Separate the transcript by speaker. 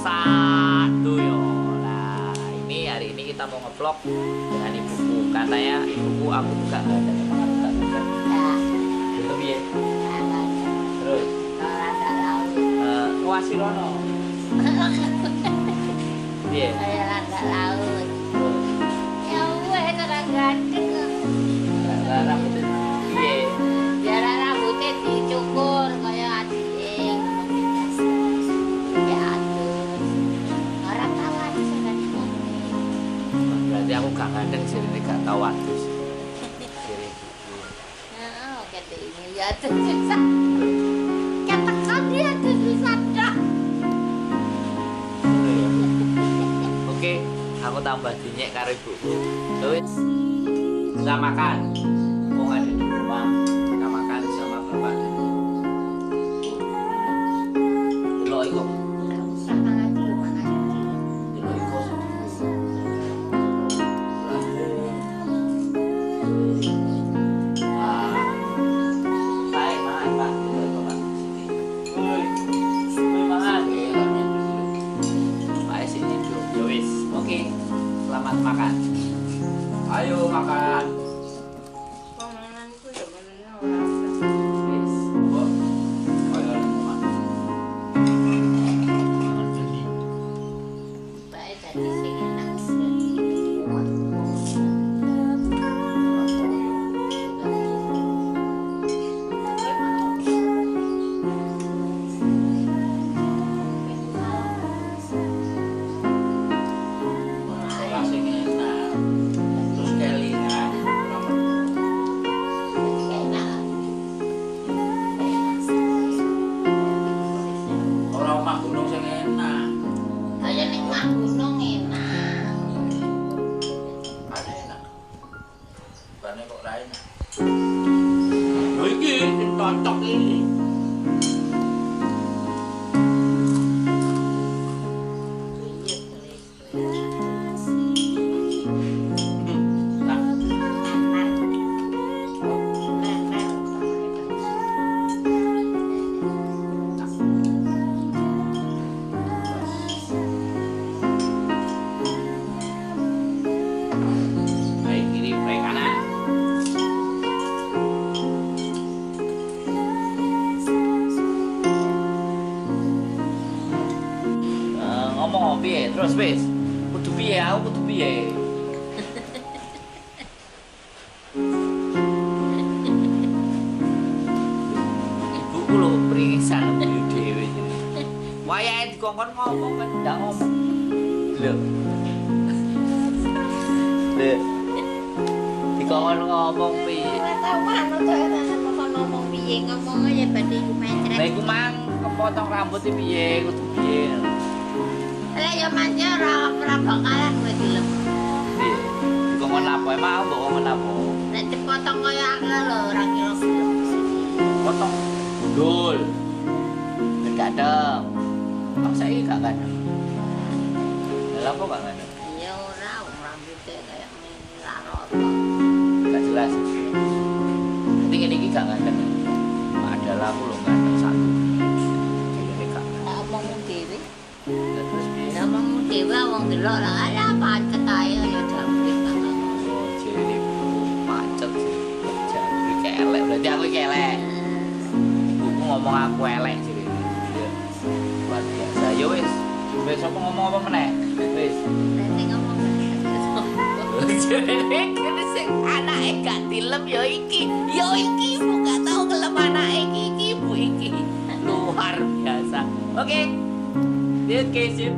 Speaker 1: satu yo. Nah, ini hari ini kita mau ngevlog dengan ibuku. Katanya ibuku aku juga nggak ada. Emang aku nggak ada? Itu piye? Terus? Ngawasi rono. Piye?
Speaker 2: Kayak landak laut. Ya wes ora gandeng.
Speaker 1: Lah rambutnya piye?
Speaker 2: Ya rambutnya dicukur kaya adike. Ya aduh. Ora tau adus kan.
Speaker 1: Berarti aku gak gandeng jarine gak tau adus. Jere ibuku.
Speaker 2: Heeh, kete ini ya adus susah. Ketekan dia adus susah dah.
Speaker 1: Oke, aku tambah dinyek karo ibuku. Terus kita makan. Mau ada di rumah, kita makan sama bapak dan ibu. Delok iku.
Speaker 2: Mangan dulu, mangan dulu.
Speaker 1: Delok iku. Ah. Baik, mangan, Pak. Delok iku, Pak. Woi. Woi, mangan. Pak sik tidur. Ya wis. Oke. Selamat makan. Ayo makan.
Speaker 2: Pangananku ya menene ora.
Speaker 1: Wis, mbok. Kaya omah. Mangan jadi.
Speaker 2: Bae dadi sing enak.
Speaker 1: Ora sing enak. Terus kelingan. Ora omah gunung sing enak.
Speaker 2: Kaya ning omah gunung enak.
Speaker 1: Ane enak. Bane kok ra enak. Lho iki sing cocok iki. Nah, baik kiri, baik kanan. Ngomong piye terus wis. Kudu piye aku kudu piye. Ibuku lho pringisan guyu dhewe iki. Wayahe dikongkon ngomong kan ndak ngomong. Lho. Lho. Dikongkon ngomong piye?
Speaker 2: Ora tau manut kok ora ngomong piye, ngomong aja badhe mencret.
Speaker 1: Lah iku mang kepotong rambut iki piye kudu piye.
Speaker 2: Lah ya manje ora bakalan kowe dilem.
Speaker 1: Piye? Dikongkon apa emang aku mbok kongkon apa?
Speaker 2: Nek dipotong kaya aku lho ora kira gelem.
Speaker 1: Potong gundul. Ben ganteng. Aku saiki gak ganteng. Lah apa gak ganteng?
Speaker 2: Ya ora, rambute kaya ngene ra rata.
Speaker 1: Gak jelas. Penting ini iki gak ganteng. Padahal aku lho ganteng satu. Jadi gak ganteng.
Speaker 2: Tak omongmu dhewe.
Speaker 1: Lah terus piye?
Speaker 2: Lah omongmu dhewe wong delok lah ala pancet ae ya jabrik bakal.
Speaker 1: Oh, jadi pacet. Jabrik elek. Berarti aku iki elek. Ibuku ngomong aku elek jadi. Ya. Luar biasa. Ya wis. Wis apa ngomong apa meneh? Wis.
Speaker 2: Berarti ngomong
Speaker 1: Kene sing anake gak dilem ya iki. Ya iki ibu gak tau ngelem anake iki, iki ibu iki. Luar biasa. Oke. Lihat sip.